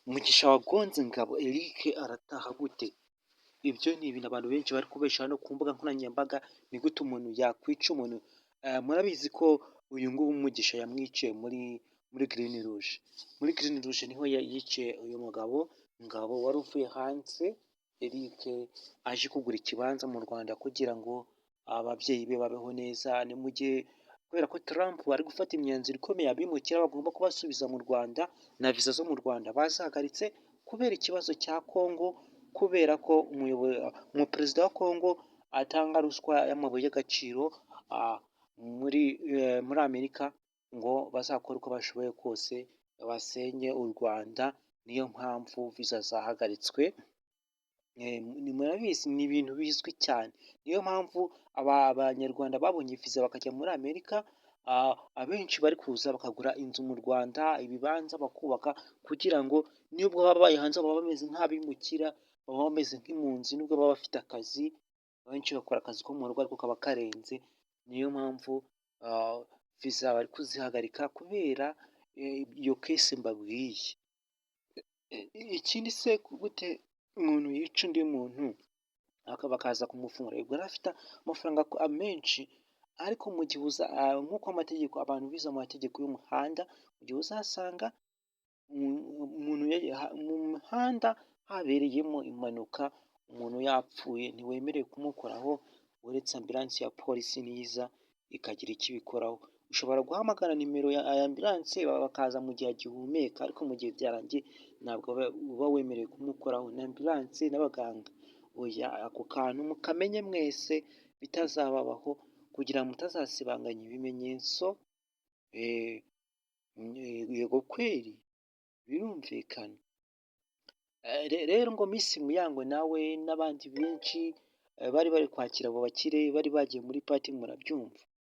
Mugisha wagonze Ngabo Eric arataha gute? Ibyo ni ibintu abantu benshi bari kubesha hano ku mbuga nkoranyambaga. Ni gute umuntu yakwica umuntu? Murabizi ko uyu nguyu Mugisha yamwiciye muri Green Rouge. Muri Green Rouge niho yiciye uyu mugabo Ngabo wari uvuye hanze, Eric, aje kugura ikibanza mu Rwanda kugira ngo ababyeyi be babeho neza. Ni mu gihe kubera ko Trump ari gufata imyanzuro ikomeye, abimukira bagomba kubasubiza mu Rwanda, na viza zo mu Rwanda bazihagaritse kubera ikibazo cya Congo, kubera ko umuperezida wa Congo atanga ruswa y'amabuye y'agaciro muri Amerika ngo bazakore uko bashoboye kose basenye u Rwanda. Niyo mpamvu viza zahagaritswe. Murabizi, ni ibintu bizwi cyane. Niyo mpamvu Abanyarwanda babonye viza bakajya muri Amerika, abenshi bari kuza bakagura inzu mu Rwanda, ibibanza, bakubaka, kugira ngo nubwo baba babaye hanze baba bameze nk'abimukira, baba bameze nk'impunzi nubwo baba bafite akazi. Abenshi bakora akazi ko mu rugo ariko kaba karenze. Niyo mpamvu viza bari kuzihagarika kubera iyo case mbabwiye. Ikindi se, gute umuntu yica undi muntu bakaza kumufungura? Yego, yari afite amafaranga menshi, ariko mu gihe nk'uko amategeko, abantu bize amategeko y'umuhanda, mu gihe uzasanga umuntu mu muhanda habereyemo impanuka, umuntu yapfuye, ntiwemerewe kumukoraho uretse ambulance ya polisi niza ikagira icyo ibikoraho. Ushobora guhamagara nimero ya ambulance bakaza mu gihe agihumeka, ariko mu gihe byarangiye ntabwo uba wemerewe kumukoraho, na ambulance n'abaganga oya. Ako kantu mukamenye mwese bitazababaho, kugira ngo mutazasibanganya ibimenyetso. Yego kweri, birumvikana. Rero ngo Miss Muyango nawe n'abandi benshi bari bari kwakira abo bakire bari bagiye muri party, murabyumva.